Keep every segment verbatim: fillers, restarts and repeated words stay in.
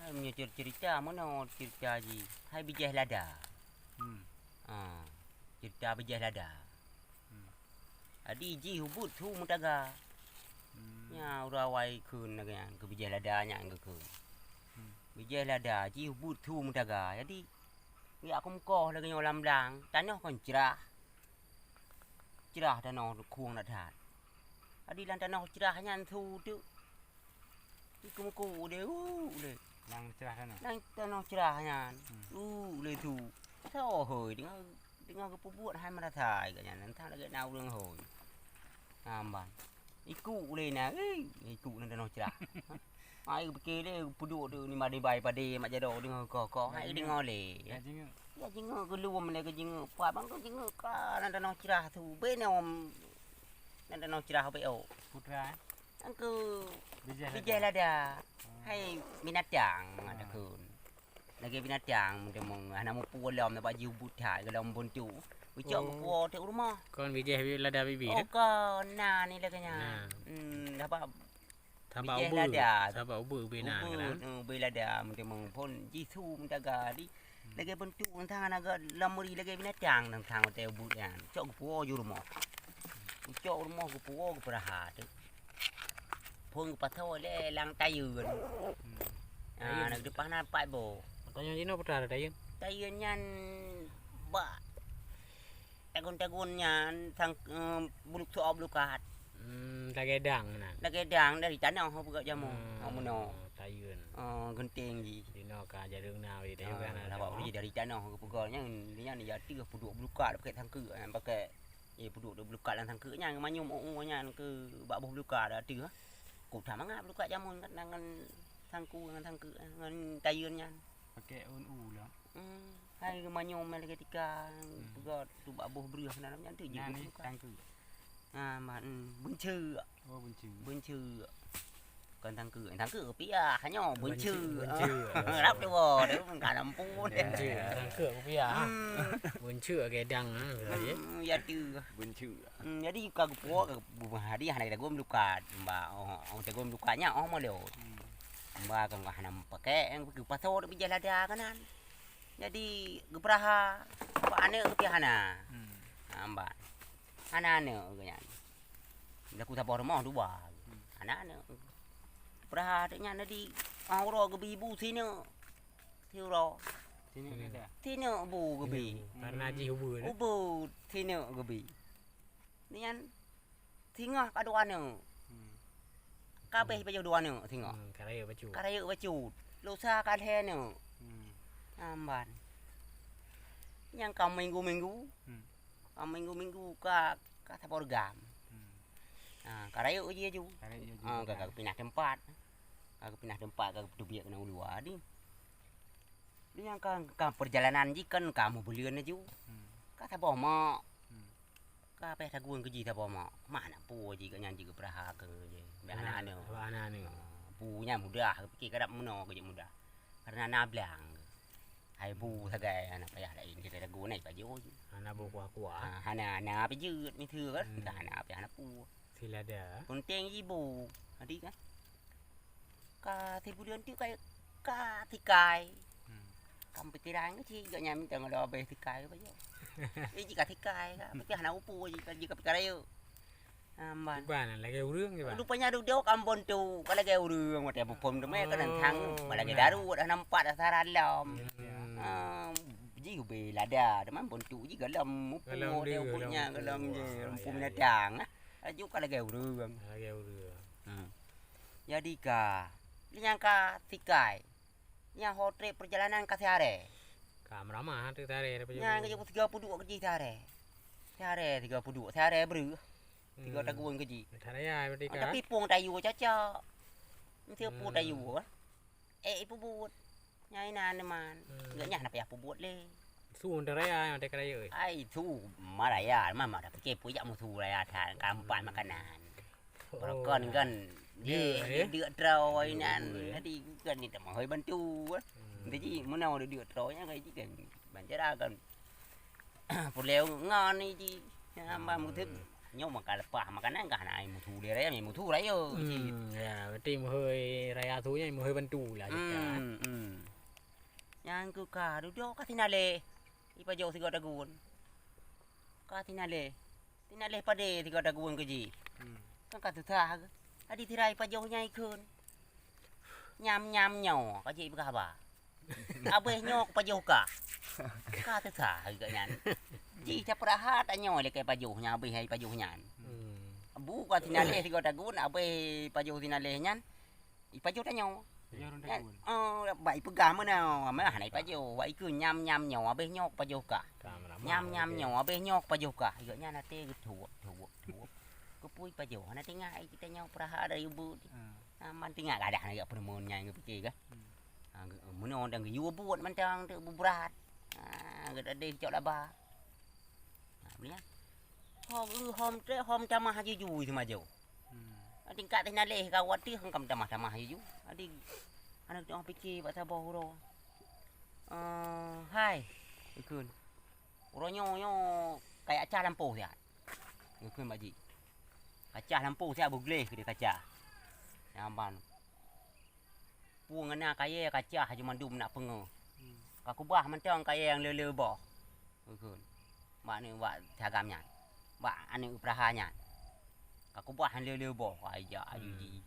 Hai, meunyoe cer-, cerita meunoe cerita jih. Hai bijéh lada. Hmm. Ha, cerita bijéh lada. Hmm. Jadi jih ubit su meutaga. Hmm. Nya ureueng awai kheun lagèe nyan, keu bijéh lada nyan geukheun. Hmm. Bijéh lada jih ubit su meutaga. Jadi geujak keu mukoh lagèe nyoe lam blang, tanoh kon crah. Crah tanoh khueng that-that. Jadi lam tanoh crah nyan su teuk. Ikeu muku ulèe, u, ulèe. Nyang crah tanoh. Nyang tanoh crah nyan. Hmm. U, ulèe su. Soe hôi, deungoe, deungoe geupeubuet hai meurasa geuh nyan, entah lagèe na ureueng hôi. Amban. Ikuk ulèe na, eh, ikuk lam tanoh crah. Hai geupike lé, peuduek tu ni madé bai padé mak jaroe deungoe koh-koh. Hai deungoe lé. Ya jingeuk. Ya jingeuk geulom lé keu jingeuk. Pat bang keu jingeuk ka lam tanoh crah su. Beunom lam tanoh crah beuok. Putra, eh? Nyang keu bijéh lada. Bijéh lada. Oh. Hai binatang, ah, takheun. Lagèe binatang, meuteumong, hana mupu lom, nampak jih ubit that, golom buntu. Ucok, oh, geupuwoe teuk u rumoh. Kon bijéh lada bibi, oh, tu? Kon, na ni lagèe nyan. Nah. Hmm, nampak. Sabab bijéh ubit lada. Sabab ubit, ubit na, ubit, kan? Eh, ubit lada, meuteumong phon jih su meutaga di. Hmm. Lagèe buntu, entah na geulam meuri lagèe binatang, entah watèe ubit nyan. Cok geupuwoe ju rumoh. Ucok rumoh geupuwoe geupeuraha teuk. Phon geupasoe lé lam tayeuen. Hmm. Ah, tayeuen. Na geuteupah na pat boh. Tanyoe jinoe peue tayeueng? Tayeuen nyan bak tagun-tagun nyan sang, eh, buluk soe bulukat. Hmm, lagèe dang na. Lagèe dang dari tanoh peugah jameun. Hmm, oh, meunoe. Tayeuen. Oh, geunteng jih. Jinoe ka jareueng na, weh, tayeuen. Ah, na sabab jameun. Dari tanoh geupeugah nyan, nyan ya teuh peuduek bulukat pakai sangkeuk, eh, pakai Eh, peuduek di bulukat lam sangkeuk nyan, manyum u-u nyan keu bak boh bulukat dah teuh. Ku that mangat bulukat jameun kan ngon sangku, ngon sangkeuk, ngon tayeuen nyan. Pakai ôn u lah. Hmm, hai manyum lagèe tika, hmm, peugah tu bak boh breuh na nyan tu jih. Nyan ni bulukat. Sangkeuk. Ah, mat, hmm, beunceuk. Oh, beunceuk. Beunceuk. Kon tangkeuk, tangkeuk kupiah nyoe, beunceuk. Beunceuk, beunceuk. Rab tuwoe, tu kan ampun. Beunceuk, tangkeuk kupiah. Hmm. Beunceuk lagèe dang, ha, ya. Hmm, ya tu. Beunceuk. Hmm, jadi ka geupuwoe, ka geupeugah hadiah hana geupeugah lukat. Mbak, oh, oh, geupeugah lukat nyan, oh, malu. Hmm. Mbak, kan hana pakai, yang geupasoe bijéh lada kan. Jadi, geupeuraha, bak aneuk geupiah hana. Hmm. Ha, mbak. Hana aneuk geuh nyan. Laku saboh rumoh dua. Hmm. Hana aneuk. Peuraha teuk nyan tadi, ah, uroe geubi bu sineuk. Siuroe. Sineuk ada? Sineuk bu geubi. Sineuk bu. Karena jih ubeut, eh? Ubeut sineuk geubi. Nyan singoh ka dua aneuk. Hmm. Ka abéh pajoh dua aneuk singoh. Hmm, ka rayeuk bacut. Ka rayeuk bacut. Lusa ka lhèe aneuk. Hmm. Amban. Nyang ka minggu-minggu. Hmm. Ka minggu-minggu ka, ka saboh reugam. Hmm. Ha, ka rayeuk jih aju. Ka rayeuk jih aju. Ha, ka, ka pinah teumpat. Ka pinah teumpat, ka teubiet keunan u luwa di. Di nyang ka, ka peurjalanan jih kan ka mubuleuen aju. Hmm. Ka saboh mak. Hmm. Ka payah tagun keu jih saboh mak. Mak na peue jih gobnyan jih geupeuraha keu jih. Bèk hana aneuk. Bèk hana aneuk. Ha, peue nyan mudah, geupike kadang meunoe keu jih mudah. Karena na blang. Hai bu sagai hana payah laén kita lagu nai pajoh. Hana bu kuah-kuah. Ha, hana, hana pijeuet miseue kan. Hmm. Dah hana payah hana pu. Silada. Penting ibu. Tadi kan. Ka sibuleuen tu ka, ka sikai. Hmm. Ka pikiran ke cik gak nyamin tengah dah habis sikai apa je. Eh, jika sikai ka, tapi hana upu jika, jika pikir ayo. Amban. Kiban lagèe ureueng kiban. Rupanya dudoe ka ambon tu, ka lagèe ureueng watèe buphom teumé ka nang thang, oh, ma lagèe daru dah nampak dah saran lom. Hmm. Ah, ji ubé lada, teuma ambon tu ji galam mupu, galam dia, dia ubé galam nya, mupu. Galam je, ah, mupu ya, ya. Binatang, ah. Laju ka lagèe ureueng. Lagèe ureueng. Hmm. Jadi ka, nyang ka sikai. Nyan ho trép peurjalanan ka siharé. Ka meuramah tu siharé daripada. Nyan ka jeuet sigoe peuduek keu jih siharé. Siharé sigoe peuduek, siharé breuh. Sigoe tagun keu jih. Siharé ya berarti ka. Tapi pueng tayue cocok. Mesti pueng tayue. Eh, ipeubuet. Nyan inan man. Gak nyan hana payah peubuet lé. Su raya, mata raya, eh. Ai, su maraya, mama dah pikir puyah musu raya that, ka empat makanan. Beurokon kan, deuk, eh? Deuk troe inan. Jadi kan ni teuma hoi bantu, eh. Hmm. Jadi meunoe deuk troe nyan kan, jadi kan bancara kan. Puléu ngon ni ji. Nyan hamba meuteuk. Nyoe maka leupah makanan kah na ai musu lé raya, ai musu raya cit. Hmm, ya, berarti meuhôi raya su nyan meuhôi bantu lah kita. Hmm, hmm. Nyang keu ka dudoe ka sinaleh, ipajoh sigoe tagun. Ka sinaleh. Sinaleh padé sigoe tagun keu jih. Hmm. Kan ka susah. Adi sirai pajoh nyan ikheun. Nyam-nyam nyoe ka jih ipeugah haba. Abéh nyoe kupajoh kah. Ka teuka geuh nyan. Jih tapeurah that nyoe lé kai pajoh nyan, abéh hai pajoh nyan. Hmm. Bu ka sinaleh sigoe tagun, abéh pajoh sinaleh nyan. Ipajoh tanyoe. Pajoh ureueng tagun. Oh, bak ipeugah meunoe, meunoe hana ipajoh. Bak ikheun nyam-nyam nyoe, abéh nyoe kupajoh kah. Ka meuramah. Nyam-nyam nyoe, abéh nyoe kupajoh kah. Geuh nyan até geutuwok, tuwok, tuwok. Keupeue ipajoh? Hana teuingat ai geutanyoe peurah that dari ubeut. Hmm. Aman teuingat gadah na jak peurumoh nyan geupike kah. Hmm. Ha, geu-, meunoe dan geuyue buet mantong teuk beubrat. Ha, geuh tadeh cok laba. Ha, meunan. Ho geu-, hom trek, hom tamah juju teumajoh. Hmm. Tingkat teuh naleh ka watèe hom tamah-tamah juju. Adi aneuk teuh pike bak saboh uroe. Eh, hai, ikheun. Uroe nyoe, nyoe kayak cah lampôh siat. Ikheun bak jih. Kacah lampôh siat beugleh keudeh kacah. Nyan ban. Peue ngon na kayèe kacah jimandum nak peungeuh. Hmm. Ka kubah mantong kayèe nyang le-le boh. Ikheun. Bak aneuk bak si agam nyan. Bak aneuk peuraha nyan. Ka kubah nyang le-le boh. Ai jak aju ji.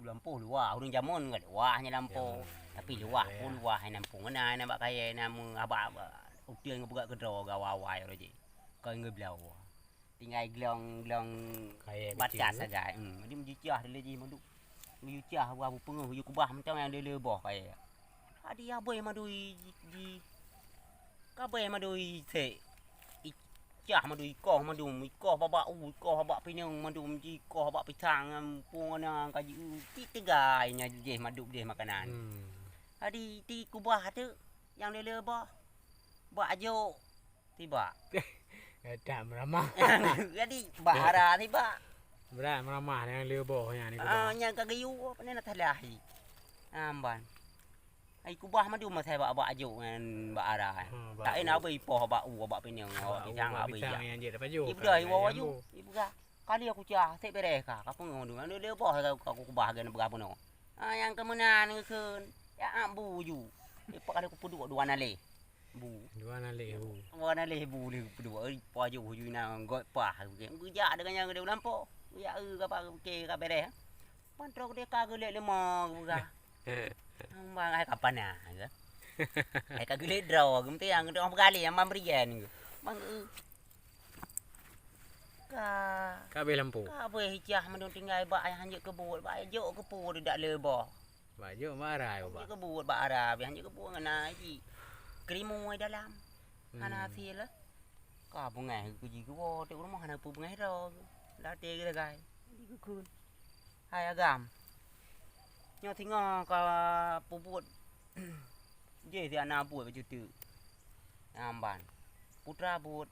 Lampôh luwah, ureueng jameun ka luwah nyan lampôh. Jameun. Tapi luwah pun luwah, hai na peue ngon na, hai na bak kayèe, na meu-, haba, haba, uteuen geupeugah keudroe gawai-wai uroe jih. Kon geubloe. Tinggai glong, glong kayèe batas sagai. Hmm, jadi meujicah dilèe jih mandum. Meujicah buah bupeungeuh, yue kubah mantong nyang le-le boh kayèe. Adi abéh mandum ji, ji, kabéh mandum ji sek. Icah mandum, ikoh mandum, ikoh babak u, ikoh babak pineung mandum, jikoh babak pisang, ampôn, na ka ji, ti teugai nyan jih mandum jih makanan. Hmm. Adi ti kubah teuk nyang le-le boh. Bak jok. Tibak. Gadak meuramah. Jadi, bak ara tibak. Brat meuramah nyang le boh nyan ni. Ah, kubah. Nyang ka geuyue, apa ni, na talah i. Amban. Ai kubah mandum masa bak, bak jok ngon bak ara. Ha, bak u. Tak ena abéh ipoh bak u, bak pineung, bak u, pisang, bak abéh pisang jak. Nyang jeuet dapat jok. Ipeugah, kan, iwoe nyang aju. Ipeugah. Kali aku cah, sek bereh ka, ka peungoh mandum. Anu le boh ka, ka kubah gen peugah bunoe. Ah, nyang keumeunan geukheun. Ya, ah, bu ju. Ipak kali kupeuduek dua naleh. Bu. Dua naleh bu. Dua naleh bu lé peuduek, oi, pajoh ju na gét pah. Geujak deungon nyang geude lampôh. Geujak eu kapa ke ka bereh. Ban trok deka geulek leumo geupeugah. Bang ai ka pana ke. Ai ka geulek droe geumeutiang droe peugaleh nyang ban berian ke. Bang eu. Ka. Ka abéh lampôh. Ka abéh ijah mandum tinggai bak ayah hanjeuet keubuet, bak ayah jok keupeue dak leuboh. Bak jok bak ara, bak. Hanjeuet keubuet bak ara, bak hanjeuet keubuet ngon na ji. Keurimui dalam. Hmm. Hana hasil lah. Ka beungèh keu ji geuwoe, teuk rumoh hana peue beungèh droe. Dak até geusagai. Di geukheun. Hai agam. Nyoe singoh ka peubuet. Jih si aneuk buet bacut teuk. Nyan ban. Putra buet.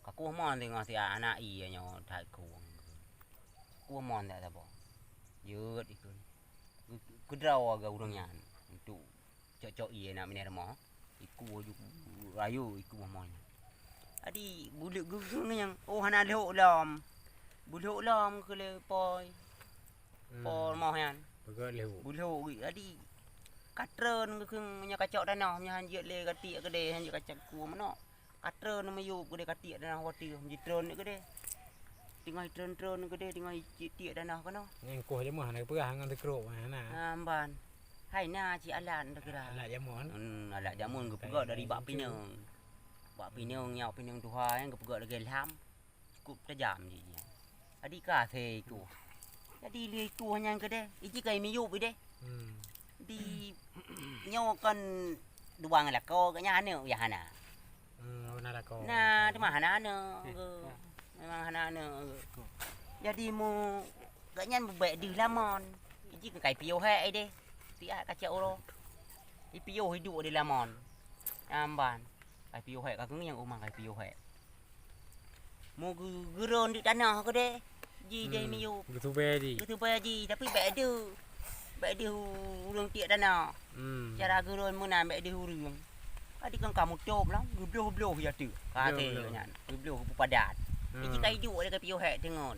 Ka kuh mon singoh si aneuk ie nyoe that kuh. Kuh mon that saboh. Jeuet ikheun. Keudroe geu ureueng nyan. Untuk cok-cok ie na binéh rumoh. Iku aju rayeuk iku momoh nyan. Adi buleuk geugeue nyang, oh, hana lhok lom. Bulhok lom keu lé poi. Hmm. Po rumoh nyan. Peugöt lhok. Bulhok adi ka treun geukheun meunyoe ka cok tanoh, meunyoe hanjeuet lé ka tiek keudè, hanjeuet ka cak kuah manok. Ka treun meuyueb keudè ka tiek tanoh watèe, jitreun keudè. Teungoh treun-treun keudè, teungoh tiek tanoh keunoe. Nyang kuah jameun hana geupeugah ngon teukrok hana. Ah, mban. Hai na cit alat, takira. Alat jameun. Hmm, alat jameun geupeugöt dari bak pineung. Bak pineung nyan, pineung tuha nyan geupeugöt lagèe lham. Cukup tajam jih nyan. Adi ka asèe ikuh. Jadi lheueh ikuh nyan keudeh, iji ka miyueb ideh. Hmm. Di nyoe kon dua ngon lakoe, geuhnyan aneuk yah hana. Hmm, hana lakoe. Nah, teuma hana aneuk. Memang hana aneuk. Jadi mu geuhnyan bubek deuh lamon. Iji ka ipiôh hék ideh. Siat kacak uroe. Ipiôh iduek di lamon. Amban. Ka ipiôh hék, ka keungieng uma ka ipiôh hék. Mu geu-, geuron di tanoh keudeh. Ji deh miyueb. Geutubée ji. Geutubée ji, tapi bèk deuh. Bèk deuh ureueng tiek tanoh. Hmm. Cara geuron meunan bèk deuh ureueng. Adi kan ka mutôb lah, geubloh-bloh ya tu. Ka asèe nyan. Geubloh geupupadat. Hmm. Iji ka iduek lé ka piôh hék teungon.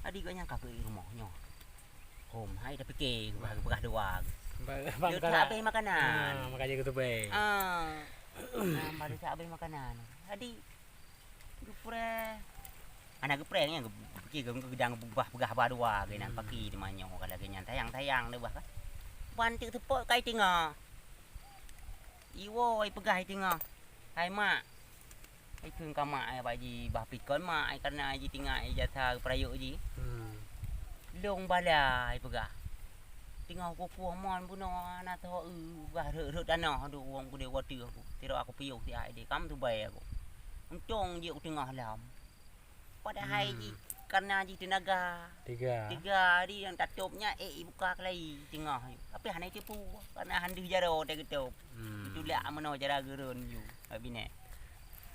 Adi geuh nyan ka keu rumoh nyoe. Hom hai tapike peugah, peugah dua. Ba-, bang Yôh kala. Habéh makanan. Ah, makajih keutubée. Ah. Nah, baru habéh makanan. Adi Geupreh. Hana geupreh nyan, geu-, geupiké geu-, geudang peugah-peugah ba dua keunan. Hmm. Paki teuma nyoe ka lagèe nyan, tayang-tayang deh bah kan. Ban teuk teupot kai teungoh. Iwoe ipeugah i teungoh. Hai mak. Ai kheun ka mak ai bak ji bah pikon mak ai kareuna ai jitinggai ijasa peurayeuk ji. Hmm. Lôn bala ipeugah. Teungoh kukueh mon bunoe hana tho eu bah rhot-rhot tanoh duek wong kudeh watèe aku. Sidroe aku piôh siat ideh kam tubai aku. Untông jeuet u teungoh lom. Padahai jih, kareuna jih teunaga. Teuga. Teuga di nyang tatôb nyan ék ibuka keulayi teungoh. Tapi hana iteupeue, kareuna han deuh jaroe teugeutôb. Hmm. Itulak meunoe cara geurôn ju, bak binéh.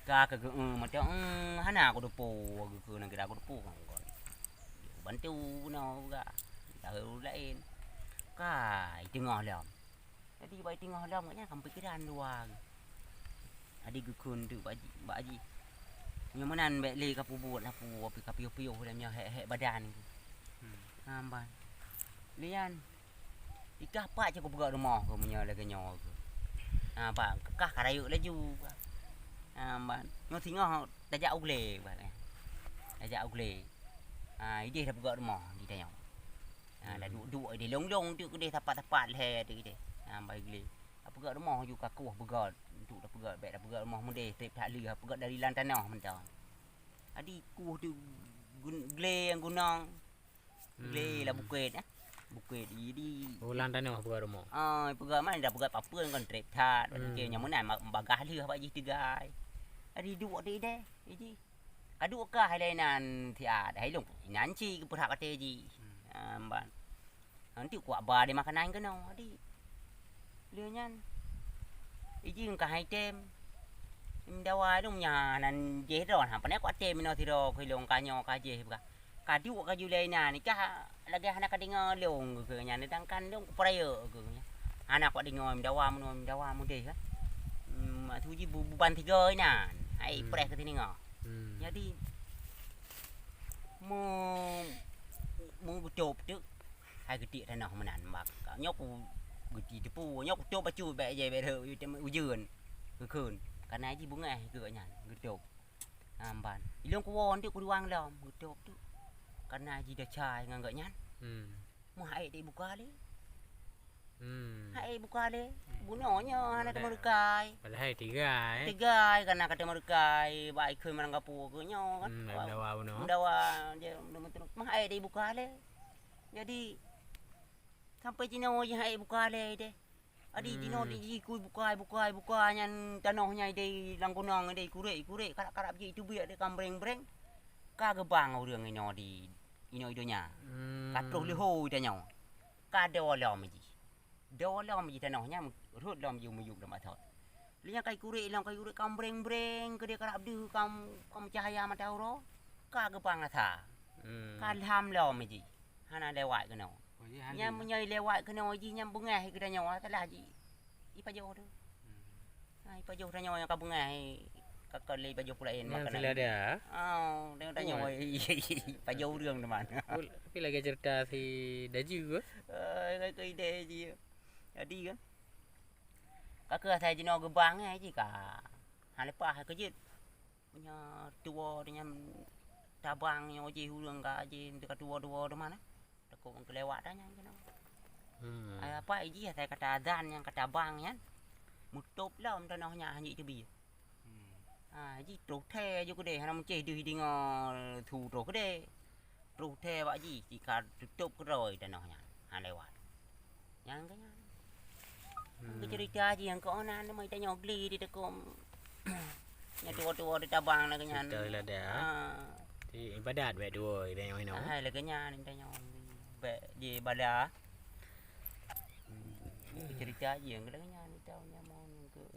Ka keu geu-, eh, mantong, eh, hana aku teupeue, geukheun kira aku teupeue. Bantu bunoe juga. Tahu laén. Ka, i teungoh lom. Jadi, bak i teungoh lom, gobnyan ka meupikiran dua. Jadi, geukheun teuk bak ji, bak ji. Nyoe meunan bèk lé kapeubuet lapu, api kapiôh-piôh lom nyoe hék-hék badan. Hmm. Nyan ban. Lé nyan, ikah pat cit kupeugöt rumoh keuh meunyoe lagèe nyoe keuh. Ha, pat, kah ka rayeuk laju. Nyan ban. Nyoe singoh tajak u glé, pat, eh. Tajak u glé. Ha, ideh tapeugöt rumoh di tanyoe. Ha, dah duek-duek ideh lông-lông teuk keudeh, tapat-tapat lhèe teuk ideh. Ha, bak i glé. Tapeugöt rumoh ju ka kueh beugöt. Untuk tapeugöt, bèk tapeugöt rumoh meudeh, trép that lheueh, tapeugöt dari lam tanoh mantong. Jadi kueh teuk gun-, glé nyang gunong. Glé lah bukét, eh. Bukét. Jadi, oh, lam tanoh peugöt rumoh. Ah, peugöt man dah peugöt papeuen kan trép that. Hmm. Nyang meunan ma-, bagah lheueh bak jih teugai. Jadi duek teuk ideh, iji. Ka duek kah ilèe inan siat, hai lôn, inan cit geupeurhah watèe jih. Hmm. Ah, ban. Nanti kuak ba deh makanan keunoe, di. Lheueh nyan, iji ka hai tem. Meudawa lôn nyan nan jih droe, ha, pane kuak tem inoe sidroe keu lôn ka nyoe ka jih, ka duek ka ju lé inan, ikah lagèe hana kadeungoe lôn keu nyan, sedangkan lôn kupeurayeuk keu nyan. Hana kudeungoe meudawa meunoe meudawa mudeh, kan. Hmm, maksud jih bu-, buban tiga inan, hai preh keu teungoh. Hmm. Jadi, meu-, meugeutôb teuk, hai geutiek tanoh meunan bak. Nyoe ku geuti teupeu, nyoe kutôb bacut bèk jai bèk rhot ujeuen. Geukheun, kareuna jih beungèh keu gobnyan, geutôb. Nyan ban. Ilôn kuwoe teuk kuduang lom, geutôb teuk. Kareuna jih desya ngon gobnyan. Hmm. Meuhai dibuka lé. Hmm. Hai buka lé. Bunoe nyoe hana teumeurukai. Padahai tigai, eh. Tigai, kareuna ka teumeurukai, bak ikheun meurangkapeue keu nyoe kan. Hmm, meudawa bunoe. Meudawa, dia meudawa terus. Meuhai dibuka lé. Jadi, sampai jinoe jih hai buka lé deh. Adi jinoe di jih kui bukai, bukai, bukai nyan tanoh nyan ideh lam gunong ideh kurek, kurek, karap-karap jih iteubiet deh ka breng-breng. Ka geubang ureueng inoe di, inoe i donya. Hmm. Ka troh leuho tanyoe. Ka do lom jih. Do lom jih tanoh nyan, rhot lom jih meuyueb lam athot. Lé nyan ka ikurek lom, ka ikurek ka breng-breng keudeh karap deuh ka, ka meucahya mata uroe. Ka geubang asa. Hmm. Ka lham lom jih. Hana lewat keunoe. Oh, iya, hana. Nyan meunyoe lewat keunoe jih nyan beungèh keu tanyoe, salah jih. Ipajoh tu. Hmm. Ha, ipajoh tanyoe nyang ka beungèh, ka kon lé ipajoh peue laén makanan. Sila dia. Oh, tengok tanyoe. Pajoh ureueng teuma. Tapi lagèe cerita si Daju ke? Eh, ka ideh jih. Jadi kan. Ka keuh asai jinoe geubang, eh, jih ka. Ha leupah keu jeuet. Meunyoe tuwoe nyan tabang nyoe jih ureueng ka jih teuka tuwoe-tuwoe teuma na. Takot ngon keulewat nyan keunoe. Hmm. Ai apa jih asai kata azan nyang ka tabang nyan. Meutôb lom tanoh nyan hanjeuet teubiet. Hmm. Ha, jih troh thèe ju keudeh hana meucéh deuh deungoe su troh keudeh. Troh thèe bak jih, jih ka teutôb keudroe tanoh nyan, hana lewat. Nyan keuh nyan. Hmm. Keu cerita jih nyang keunan, teuma tanyoe gli di deukong. Nyan tuwoe-tuwoe di tabang lagèe nyan. Cerita lada. Ha. Di ibadat bèk tuwoe di tanyoe inoe. Ha, lagèe nyan tanyoe. Bèk di bala. Hmm. Keu cerita jih nyang lagèe nyan, tahu nyan mon keu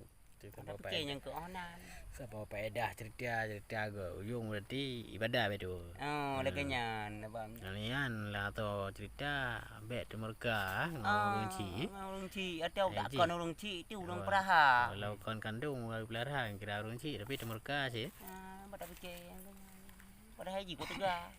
Ada pikir nyang keunan. Saboh faedah cerita-cerita ke ujong berarti ibadah betul. Oh, lagèe nyan, abang. Nyan lah atau cerita bèk teumeuruka ngon ureueng chik. Ngon ureueng chik atau tak kon ureueng chik tu ureueng peuraha. Kalau kon kandong ureueng peuraha kira ureueng chik tapi teumeuruka cit. Ah, bak tak pikir nyang keunan. Padahai jih ku teuga.